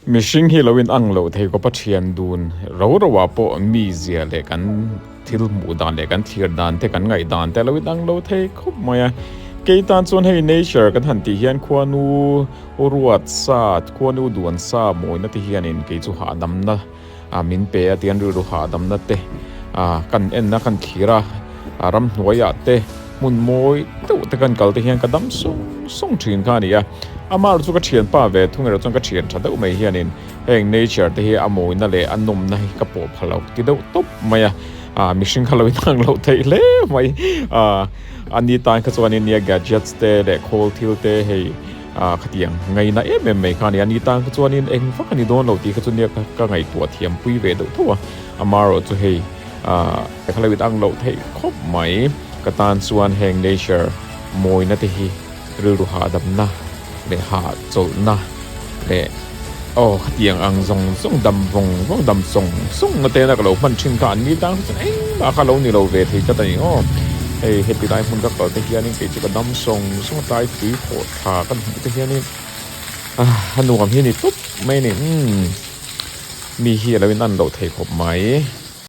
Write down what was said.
Mihring hi lo in ang loh thei khawpa thian dun ro ro ah pawh mizia leh kan thil hmuh dan leh kan thlir dan te kan ngaih dan te a lo in ang lo thei khawp mai a. Kei tan chuan hei nature kan han tih hian khuanu ruat sa, khuanu duan sa mawina te hianin kei chu hahdamna a min pe a tian rilru hahdamna te ah kan en a kan thlir a a ramhnuaiah te hmun mawi deuh te kan kal te hian ka dam sawng sawng thin kha a ni a amah erawh chu ka thianpa ve thung erawh chuan ka thian tha deuh mai hianin heng nature te hi a mawina leh a nawmna hi ka pawh pha lo ti deuh tawp mai a ah mihring kha lo inang loh theih hle mai ah a ni tan kha chuanin nia gadgets te leh khawl thil te hei. Ah khatiang ngaina em em mai kha a ni a, ni tan kha chuanin eng vak a ni dawn lo tih kha chu nia ka ngaihtuah thiam pui ve deuh tho a, amaherawh chu hei ah ka lo in ang loh theih khawp mai, ka tan chuan heng nature mawina te hi rilru hahdamna leh hahchawlhna leh aw khatiang ang zawng zawng dam vawng vawng dam sawng sawng na tena ka lo hman thin kha an ni tan kha chuan engmah kha lo ni lo ve thei tlat a ni aw hei heti lai hmun ka kal te hianin kei chu ka dam sawng sawng a tlai tui khawh thla kan hmuh te hianin ah a nuam hi a ni tawp mai a ni umm mi hi a lo in an loh thei khawp mai.